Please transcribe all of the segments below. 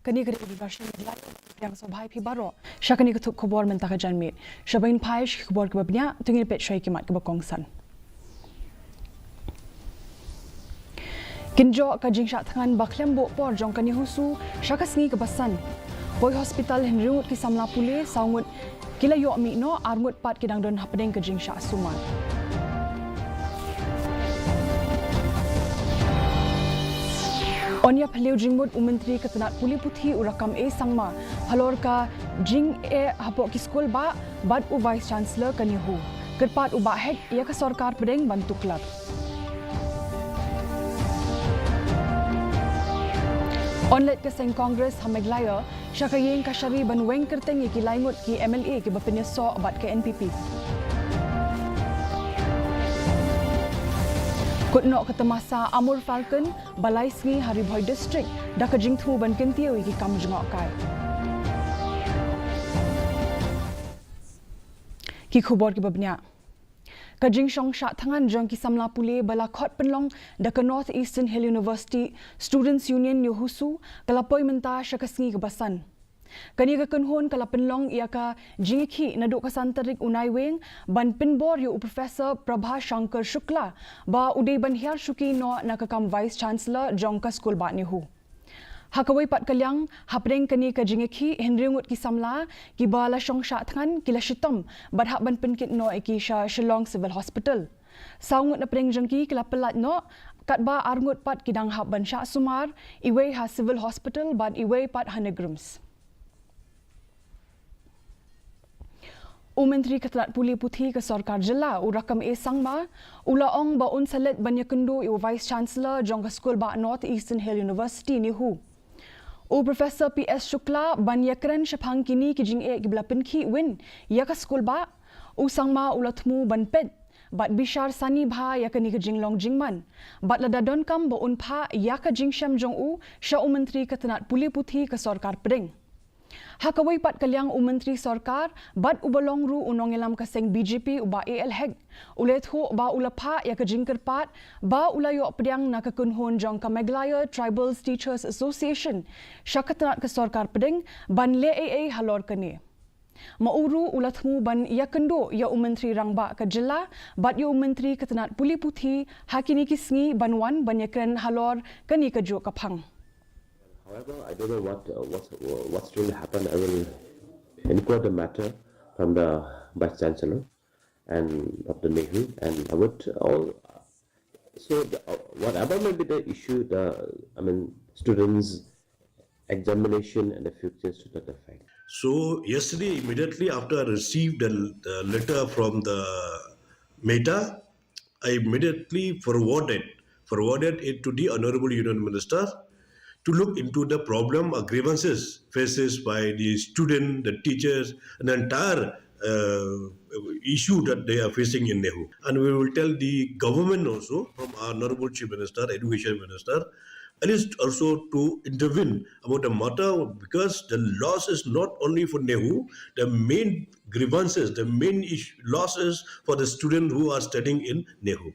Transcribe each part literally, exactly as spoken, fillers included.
Kane ka dei ka Doordarshan Meghalaya, pdiang sngewbha ïa phi baroh sha kane ka thup khubor mynta ka janmiet. Sha ban phai sha ki khubor kiba bniah, to ngin peit shuwa ïa ki mat kiba kongsan. Kynjoh ka jingshah thngan ba khlem buh por jong ka NEHUSU sha ka sngi kaba san. Poi hospital hynriew ngut ki samla pule, saw ngut ki la ïoh mih noh, ar ngut pat ki dang don hapdeng ka jingshah sumar. Yn ïa phylliew jingmut u Myntri ka tnat pule puthi u Rakkam A Sangma halor ka jingeh hapoh ki skul bah bad u Vice Chancellor ka NEHU. Kyrpad u Bah Hek ïa ka sorkar pdeng ban tuklar. Yn leit ka seng Congress ha Meghalaya sha ka ïing kashari ban weng kyrteng ïa ki lai ngut ki MLA kiba pynïasoh bad ka NPP. Kut noh ka tamasa Amur Falcon ba lai sngi ha Ri Bhoi District da ka jingthmu ban kyntiew ïa ki kam jngohkai. Ki khubor kiba bniah. Ka jingshong shah thngan jong ki samla pule ba la khot pynlong da ka North Eastern Hill University Students Union NEHUSU ka la poi mynta sha ka sngi kaba san. Kane ka kynhun ka la pynlong ïa ka jingïakhih naduh ka san tarik u Naiwieng ban pynbor ïa u Professor Prabha Shankar Shukla ba u dei ban hiar shuki noh na ka kam Vice Chancellor jong ka skul bah NEHU. Ha kawei pat ka liang, hapdeng kane ka jingïakhih, hynriew ngut ki samla kiba la shong shah thngan ki la shitom bad hap ban pynkit noh ïa ki sha Shillong Civil Hospital. Saw ngut na pdeng jong ki ki la pyllait noh, katba ar ngut pat ki dang hap ban shah sumar, iwei ha Civil Hospital bad iwei pat ha NEIGRIHMS. U Myntri ka tnat pule puthi ka sorkar jylla u Rakkam A Sangma u la ong ba un sa leit ban ïakynduh ïa u Vice Chancellor jong ka skul bah North Eastern Hill University NEHU. U Professor P S Shukla ban ïakren shaphang kine ki jingeh kiba la pynkhih win ïa ka skul bah, u Sangma u la thmu ban peit bad bishar sani bha ïa kane ka jinglong jingman bad lada donkam ba un phah ïa ka jingshem jong u sha u Myntri ka tnat pule puthi ka sorkar pdeng. Ha kawei pat ka liang u Myntri sorkar bad uba long ruh u nongïalam ka seng BJP u bah A L Hek u la ïathuh ba u la phah ïa ka jingkyrpad ba u la ïoh pdiang na ka kynhun jong ka Meghalaya Tribal Teachers Association sha ka tnat ka sorkar pdeng ban leh ei ei halor kane. Ma u ruh u la thmu ban ïakynduh ïa u Myntri Rangbah ka jylla bad ïa u Myntri ka tnat pule puthi ha kine ki sngi ban wan ban ïakren halor kane kajuh ka phang. However, I don't know what, uh, what's, uh, what's really happened. I will inquire the matter from the Vice Chancellor and of the NEHU, and I would all, so the, uh, whatever may be the issue, the, I mean, students' examination and the future to that effect. So yesterday, immediately after I received the, the letter from the MEHTA, I immediately forwarded, forwarded it to the Honorable Union Minister to look into the problem or grievances faces by the student, the teachers, and the entire, uh, issue that they are facing in NEHU. And we will tell the government also, from our Honorable Chief Minister, Education Minister, at least also to intervene about the matter, because the loss is not only for NEHU, the main grievances, the main issue, loss is for the students who are studying in NEHU.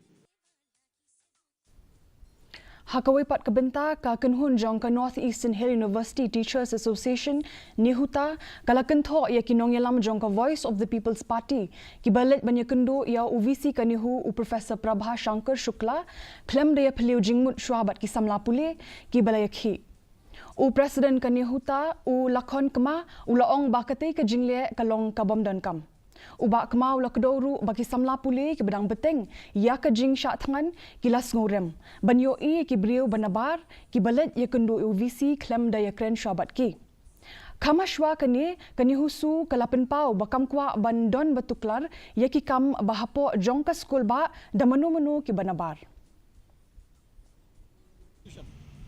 Ha kawei pat ka bynta, ka kynhun jong ka North Eastern Hill University Teachers Association, NEHUTA, ka la kynthoh ïa ki nongïalam jong ka Voice of the People's Party kiba leit ban ïakynduh ïa u VC ka NEHU u Professor Prabha Shankar Shukla khlem da ïa phylliew jingmut shuwa bad ki samla pule kiba la ïakhih. U President ka NEHUTA, u Lakhon Kma, u la ong ba katei ka jingleh ka long ka bym donkam. U Bah Kma u la kdew ruh ba ki samla pule kiba dang bteng ïa ka jingshah thngan ki la sngewrem ban ïohi ïa ki briew ba nabar kiba leit ïakynduh ïa u VC khlem da ïakren shuwa bad ki. Kham shuwa kane, ka NEHUSU ka la pynpaw ba kam kwah ban don ba tuklar ïa ki kam ba hapoh jong ka skul bah da mano mano kiba nabar.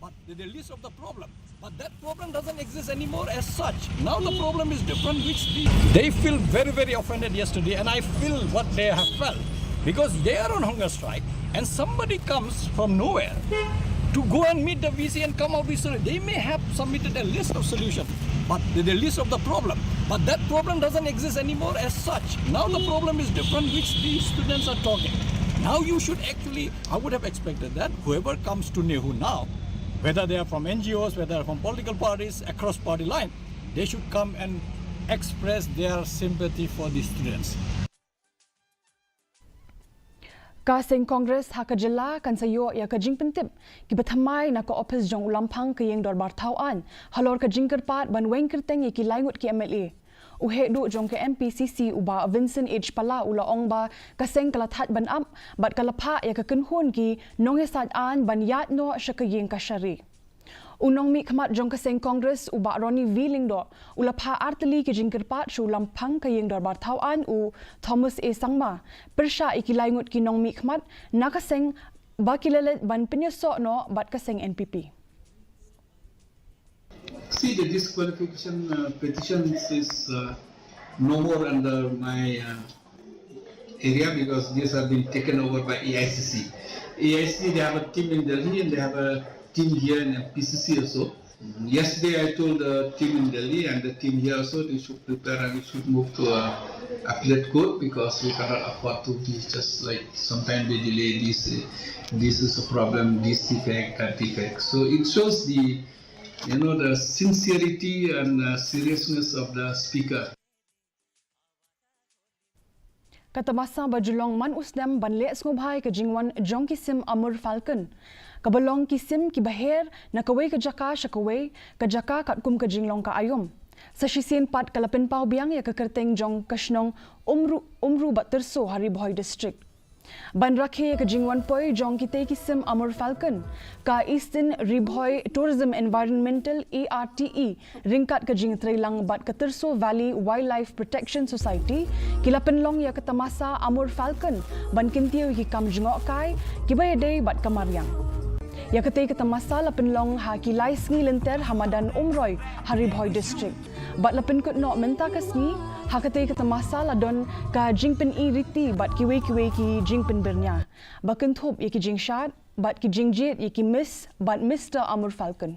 But the, the list of the problem. But that problem doesn't exist anymore as such. Now the problem is different, which the... They feel very, very offended yesterday, and I feel what they have felt. Because they are on hunger strike, and somebody comes from nowhere to go and meet the VC and come out with solution. They may have submitted a list of solution, but the, the list of the problem. But that problem doesn't exist anymore as such. Now the problem is different, which these students are talking. Now you should actually, I would have expected that whoever comes to NEHU now, Whether they are from N G Os, whether they are from political parties, across party line, they should come and express their sympathy for these students. Ka seng Congress ha ka jylla kan sa ïoh ïa ka jingpyntip kiba thymmai na ka ophis jong u Lamphang ka ïing dorbar thaw aiñ halor ka jingkyrpad ban weng kyrteng ïa ki laingut ki M L A. U heh duh jong ka M P C C u Bah Vincent H Pala u la ong ba ka seng ka la thait ban ap bad ka la phah ïa ka kynhun ki nongïasaid aiñ ban ïaid noh sha ka ïing kashari. U nongmihkhmat jong ka seng Congress u Bah Ronnie V Lyngdoh u la phah artylli ki jingkyrpad sha u Lamphang ka ïing dorbar thaw aiñ u Thomas A Sangma pyrshah ïa ki laingut ki nongmihkhmat na ka seng ba ki la leit ban pynïasoh noh bad ka seng N P P. See, the disqualification uh, petitions is uh, no more under my uh, area because these have been taken over by A I C C. A I C C, they have a team in Delhi and they have a team here in P C C also. Yesterday I told the team in Delhi and the team here also they should prepare and we should move to a appellate court because we cannot afford to be just like sometimes they delay this. This is a problem, this defect, that defect. So it shows the you know the sincerity and uh, seriousness of the speaker. Ka tamasa ba ju long man u snem ban leh sngewbha ïa ka jingwan jong ki sim Amur Falcon kaba long ki sim kiba her na kawei ka jaka sha kawei ka jaka katkum ka jinglong ka aïom. Sa shisien pat ka la pynpaw biang ïa ka kyrteng jong ka shnong Umru, Umru bad Tyrso ha Ri Bhoi District. Ban rakhe ïa ka jingwan poi jong kitei ki sim Amur Falcon, ka Eastern Ri Bhoi Tourism Environmental, E R T E, ryngkat ka jingtreilang bad ka Tyrso Valley Wildlife Protection Society ki la pynlong ïa ka tamasa Amur Falcon ban kyntiew ïa ki kam jngohkai kiba ïadei bad ka mariang. Ïa katei ka tamasa la pynlong ha ki lai sngi lynter ha madan Umroi ha Ri Bhoi District. Bad la pynkut noh mynta ka sngi ha katei ka tamasa la don ka jingpyni riti bad kiwei kiwei ki jingpynbyrngia ba kynthup ïa ki jingshad bad ki jingjied ïa ki Miss bad Mister Amur Falcon.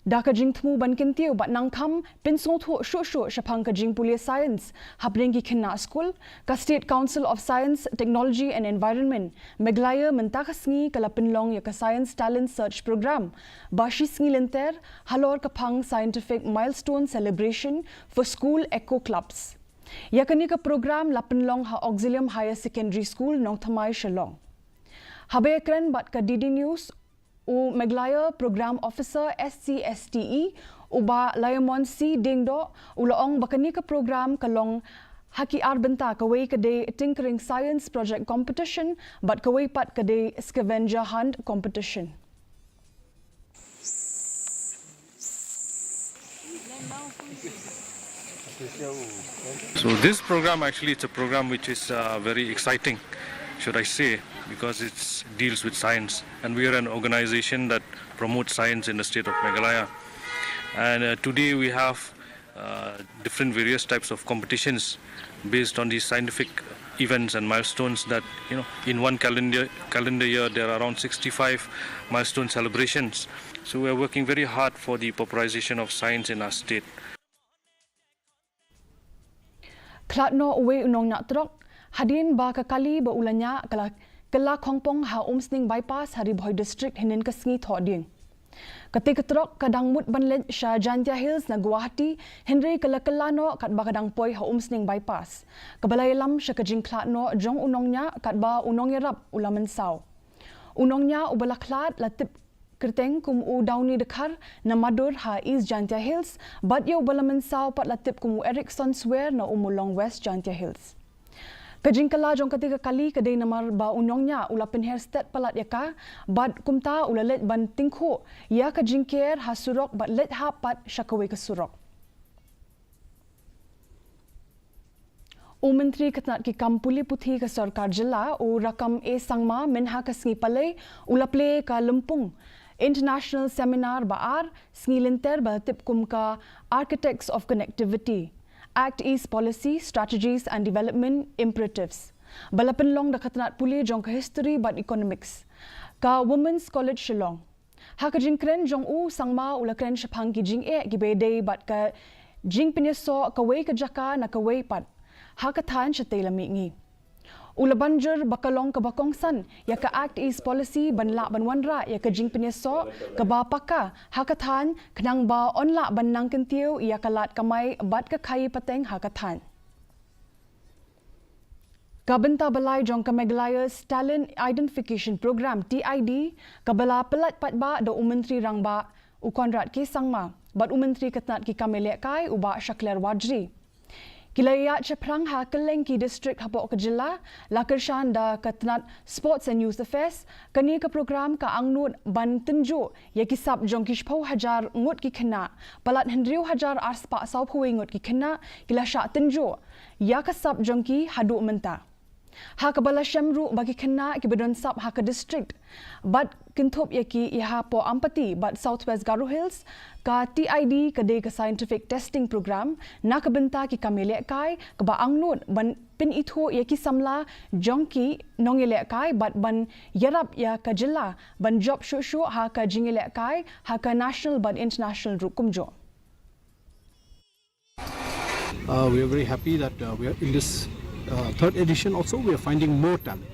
Da ka jingthmu ban kyntiew bad nang kham pynsngewthuh shuh shuh shaphang ka jingpule science hapdeng ki khynnah skul, ka State Council of Science, Technology and Environment Meghalaya mynta ka sngi ka la pynlong ïa ka Science Talent Search Program ba shi sngi lynter halor ka phang Scientific Milestone Celebration for School Eco Clubs. Ïa kane ka program la pynlong ha Auxilium Higher Secondary School, Nongthymmai, Shillong. Haba ïakren bad ka D D News, u Meghalaya Programme Officer S C S T E, u Bah Layamon C Diengdoh, u la ong ba kane ka program ka long ha ki ar bynta, kawei ka dei Tinkering Science Project Competition bad kawei pat ka dei Scavenger Hunt Competition. So this program, actually, it's a program which is uh, very exciting, should I say, because it deals with science, and we are an organization that promotes science in the state of Meghalaya. And uh, today we have uh, different various types of competitions based on these scientific events and milestones that, you know, in one calendar calendar year there are around sixty-five milestone celebrations. So we are working very hard for the popularization of science in our state. Khlad noh uwei u nongñiah trok hadien ba ka kali ba u la ñiah ka la kylla khongpong ha Umsning Bypass ha Ri Bhoi District hynnin ka sngi Thohdieng. Katei ka trok ka dang mut ban leit sha Jaintia Hills na Guwahati, hynrei ka la kylla noh katba ka dang poi ha Umsning Bypass, kaba la ïalam sha ka jingkhlad noh jong u nongñiah katba u nongïarap u la mynsaw. U nongñiah uba la khlad la tip kyrteng kum u Downy Dkhar na Madur ha East Jaintia Hills, bad ïa uba la mynsaw pat la tip kum u Erickson Swer na Ummulong, West Jaintia Hills. Ka jingkylla jong katei ka kali ka dei namar ba u nongñiah u la pynher stet palat ïa ka, bad kumta u la leit ban tyngkhuh ïa ka jingker ha surok bad leit hap pat sha kawei ka surok. U Myntri ka tnat ki kam pule puthi ka sorkar jylla, u Rakkam A Sangma, mynha ka sngi Palei u la plie ka lympung International Seminar ba ar, sngi lynter ba la tip kum ka Architects of Connectivity, Act East Policy, Strategies and Development Imperatives, ba la pynlong da ka tnat pule jong ka History bad Economics ka Women's College Shillong. Ha ka jingkren jong u, Sangma u la kren shaphang ki jingeh kiba ïadei bad ka jingpynïasoh kawei ka jaka na kawei pat ha ka thaiñ shatei la mihngi. U la ban jur ba ka long kaba kongsan ïa ka Act East Policy ban lah ban wanrah ïa ka jingpynïasoh kaba paka ha ka thaiñ, khnang ba yn lah ban nang kyntiew ïa ka lad kamai bad ka khaïi pateng ha ka thaiñ. Ka bynta ba lai jong ka Meghalaya's Talent Identification Program, T I D, kaba la pyllait paidbah da u Myntri Rangbah u Conrad K Sangma bad u Myntri ka tnat ki kam ïalehkai u Bah Shakliar Warjri. Ki la ïaid shaphrang ha kylleng ki district hapoh ka jylla, la kyrshan da ka tnat Sports and Youth Affairs. Kane ka program ka angnud ban tynjuh ïa ki sap jong ki shiphew hajar ngut ki khynnah. Palat hynriew hajar arspah sawphew wei ngut ki khynnah ki la shah tynjuh ïa ka sap jong ki haduh mynta. Ha kaba la shem ruh ba ki khynnah kiba don sap ha ka district bad kynthup ïa ki ïa hapoh Ampati bad South West Garo Hills, ka T I D ka dei ka scientific testing program na ka bynta ki kam ïalehkai kaba angnud ban pynithuh ïa ki samla jong ki nongïalehkai bad ban ïarap ïa ka jylla ban jop shuh shuh ha ka jingïalehkai ha ka national bad international ruh kumjuh. Uh, we are very happy that uh, we are in this uh, third edition also, we are finding more talent.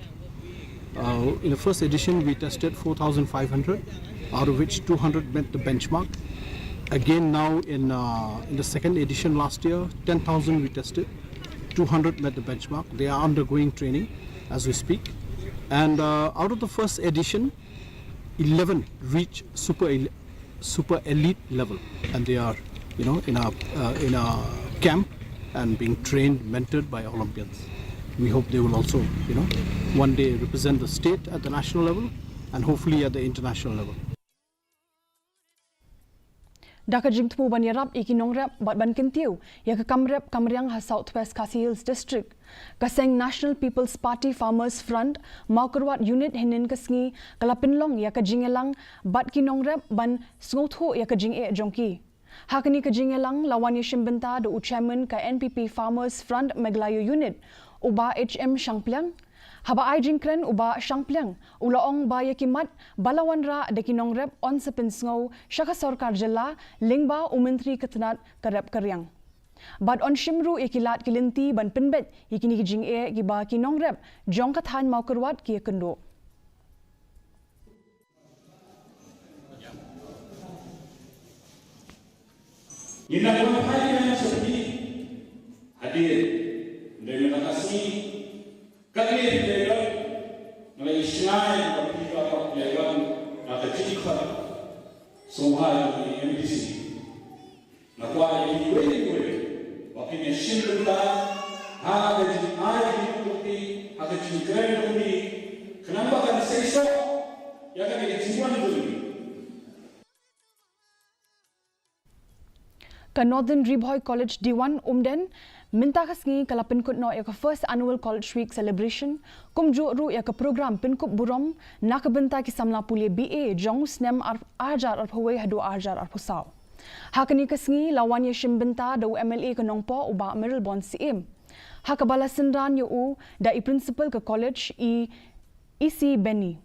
Uh, in the first edition, we tested four thousand five hundred, out of which two hundred met the benchmark. Again, now in, uh, in the second edition last year, ten thousand we tested, two hundred met the benchmark. They are undergoing training as we speak. And uh, out of the first edition, eleven reach super el- super elite level, and they are, you know, in our uh, in our camp and being trained, mentored by Olympians. We hope they will also, you know, one day represent the state at the national level and hopefully at the international level. Da ka jingthmu ban ïarap ïa ki nongrep bad ban kyntiew ïa ka kam rep kam riang ha South West Khasi Hills District, ka seng National People's Party Farmers Front Mawkyrwat Unit hynnin ka sngi ka la pynlong ïa ka jingïalang bad ki nongrep ban sngewthuh ïa ka jingeh jong ki. Ha kane ka jingïalang la wan ïashim bynta da u Chairman ka N P P Farmers Front Meghalaya Unit, u Bah H M Shangpliang. Haba ai jingkren u Bah Shangpliang u la ong ba ïa ki mat ba la wanrah da ki nongrep yn sa pynsngew sha ka sorkar jylla lyngba u Myntri ka tnat ka rep ka riang. Bad yn shim ruh ïa ki lad ki lynti ban pynbeit ïa kine ki jingeh kiba ki nongrep jong ka thaiñ Mawkyrwat ki ïakynduh. Ngi nang wan phai biang sha phi hadien, hynrei mynta ka sngi ka klet phi la ïoh, nga la ïohi shai ba phi baroh phi la wan na ka jingkhot sngewbha jong i M D C. Nga kwah ïa phi kiwei kiwei ba phin ïashim bynta ha ka jingai jingmut jong phi, ha ka jingkren jong phi, khnang ba kan seisoh ïa kane ka jingwan jong ngi. Ka Northern Ri Bhoi College Diwan Umden mynta ka sngi ka la pynkut noh ïa ka First Annual College Week Celebration, kumjuh ruh ïa ka program pynkup burom na ka bynta ki samla pule B A jong u snem ar-, ar hajar arphew wei haduh ar hajar arphew saw. Ha kane ka sngi la wan ïashim bynta da u M L A ka Nongpoh u Bah Mayralborn Syiem, ha kaba la synran ïa u da i Principal ka College, i E C Benny.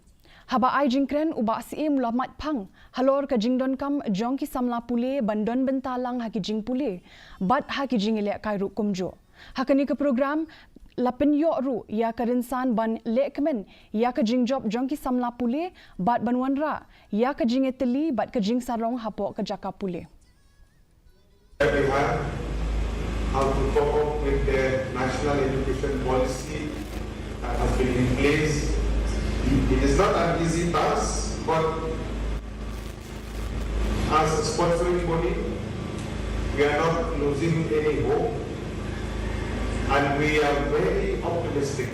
Haba ai jingkren u Bah Syiem u la mad phang halor ka jingdonkam jong ki samla pule ban don bynta lang ha ki jingpule bad ha ki jingïalehkai ruh kumjuh. Ha kane ka program la pynïoh ruh ïa ka rynsan ban lehkmen ïa ka jingjop jong ki samla pule bad ban wanrah ïa ka jingïatylli bad ka jingsarong hapoh ka jaka pule. Bihar, how to cope up with the national education policy that has been in place. It is not an easy task, but as a sponsoring body, we are not losing any hope, and we are very optimistic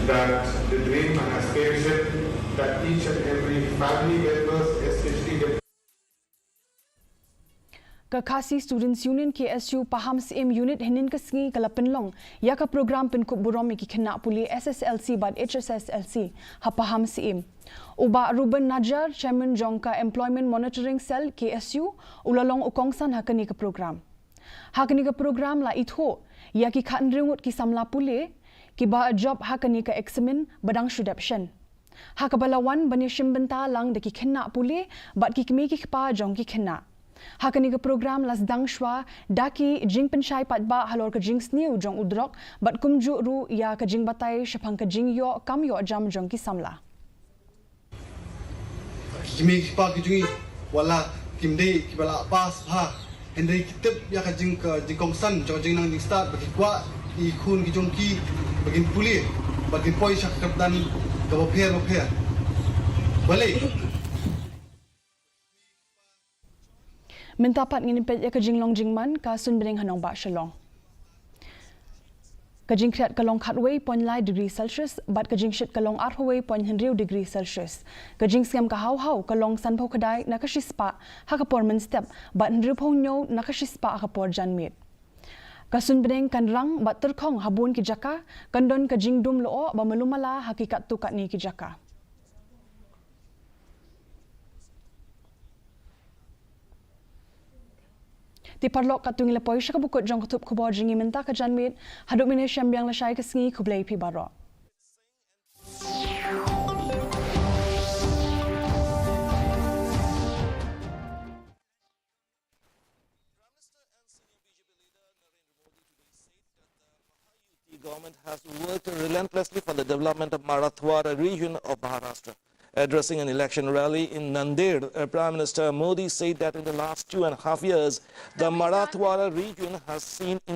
that the dream and aspiration that each and every family members, especially the Ka Khasi Students Union, K S U, Pahamsyiem Unit hynnin ka sngi ka la pynlong ïa ka program pynkup burom ïa ki khynnah pule S S L C bad H S S L C ha Pahamsyiem. U Bah Reuben Najiar, Chairman jong ka Employment Monitoring Cell, K S U, u la long u kongsan ha kane ka program. Ha kane ka program la ithuh ïa ki khathynriew ngut ki samla pule kiba jop ha kane ka eksamin ba dang shu dep shen. Ha kaba la wan ban ïashim bynta lang da ki khynnah pule bad ki kmie ki kpa jong ki khynnah. Ha kane ka program la sdang shwa da ki jingpynshai paidbah halor ka jingsniew jong u drok bad kumjuh ruh ïa ka jingbatai shaphang ka jingïoh kam ïoh jam jong ki samla. Ki kmie ki kpa ki jong ngi wat la kim dei kiba la pass bha, hynrei ki tip ïa ka jing ka jingkongsan jong ka jingnang jingstad, ba ki kwah ki khun ki jong ki ba kin pule, ba kin poi sha ka kyrdan kaba pher ba pher. Balei? Mynta pat ngin peit ïa ka jinglong jingman ka suiñbneng ha nongbah Shillong. Ka jingkhriat ka long khatwei point lai degree Celsius bad ka jingshit ka long arphew wei point hynriew degree Celsius. Ka jingsngem ka haw haw ka long sanphew khyndai na ka shispah ha ka por mynstep bad hynriewphew hynñiew na ka shispah ha ka por janmiet. Ka suiñbneng kan rang bad tyrkhong ha bun ki jaka, kan don ka jingdum lyoh ba malu mala ha ki katto katne ki jaka. Te paralok, katto ngi la poi sha kaba kut jong ka thup khubor jong ngi mynta ka janmiet. Haduh mynne shem biang lashai ka sngi, khublei phi baroh. The government has worked relentlessly for the development of Marathwada region of Maharashtra. Addressing an election rally in Nanded, uh, Prime Minister Modi said that in the last two and a half years, the Marathwada region has seen in